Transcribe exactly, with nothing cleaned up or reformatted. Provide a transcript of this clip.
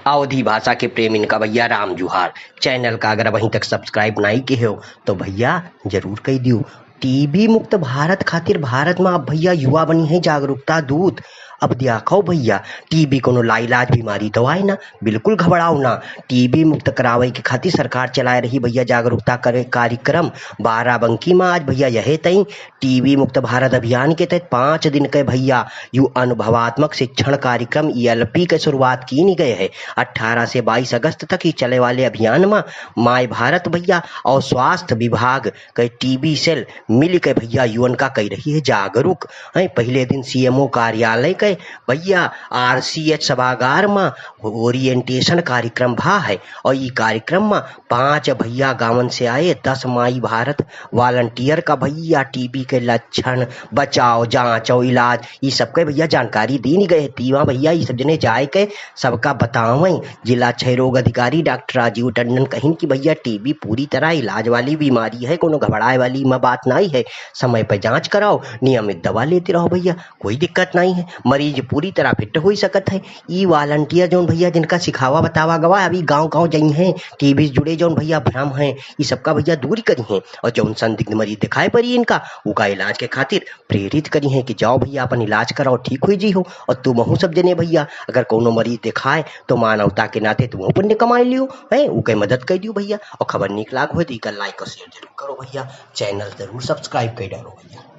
अवधी भाषा के प्रेमिन का भइया राम जुहार। Channel का अगर अबहीं तक subscribe नाहीं किहे हो तो भइया जरूर कइ दियो। टीबी मुक्त भारत खातिर भारत मा अब भइया युवा बनी है जागरूकता दूत। अब देखो भइया, टीबी कोनो लाइलाज बीमारी तो आए ना, बिल्कुल घबराओ ना। टीबी मुक्त करावइ के खातिर सरकार चलाए रही भइया जागरूकता करे कार्यक्रम बाराबंकी मा। आज भइया यहे तई टीबी मुक्त भारत अभियान के तहत पाँच दिन के भइया यू अनुभवात्मक शिक्षण कार्यक्रम, ईएलपी, के शुरुआत कीन गए है। अठारह से बाईस अगस्त तक ही चले वाले अभियान मा माय भारत भइया और स्वास्थ्य विभाग के टीबी cell मिल के भइया युवन का कइ रही है जागरूक। हैं, पहिले दिन सीएमओ कार्यालय के भइया आरसीएच सभागार मा orientation कार्यक्रम भा है और ई कार्यक्रम मा पाँच भइया गाँवन से आए दस माई भारत volunteer का भइया टीबी के लक्षण, बचाव, जाँच और इलाज, ई सबके भइया जानकारी दीन गए। तीवा भइया ई सब जने जाए के सबका बतावैं। जिला क्षय रोग अधिकारी डॉक्टर राजीव टंडन कहिन कि भइया टीबी पूरी तरह इलाज वाली बीमारी है, कोनो घबराए वाली इमा बात नाहीं है। समय पे जाँच कराओ, नियमित दवा लेते रहो भइया, कोई दिक्कत नाहीं है। मरीज पूरी तरह fit होइ सकत है। ई volunteer जौन भइया जिनका सिखावा बतावा गवा, अभी गाँव गाँव जइहैं, टीबी से जुड़े जौन भइया भ्रम हैं, ई सबका भइया दूर करिहैं। और जौन संदिग्ध मरीज दिखाए परी इनका, उका इलाज के खातिर प्रेरित करिहैं कि जाओ भइया अपन इलाज कराओ, ठीक होइ जइहो। और तुमहू सब जने भइया अगर कौनो मरीज दिखाए तो मानवता के नाते तुमहू पुण्य कमाए लियो, हैं, उके मदद कइ दियो भइया। और खबर नीक लाग होए तो इका like और share जरूर करो भइया, channel जरूर subscribe कइ डालो भइया।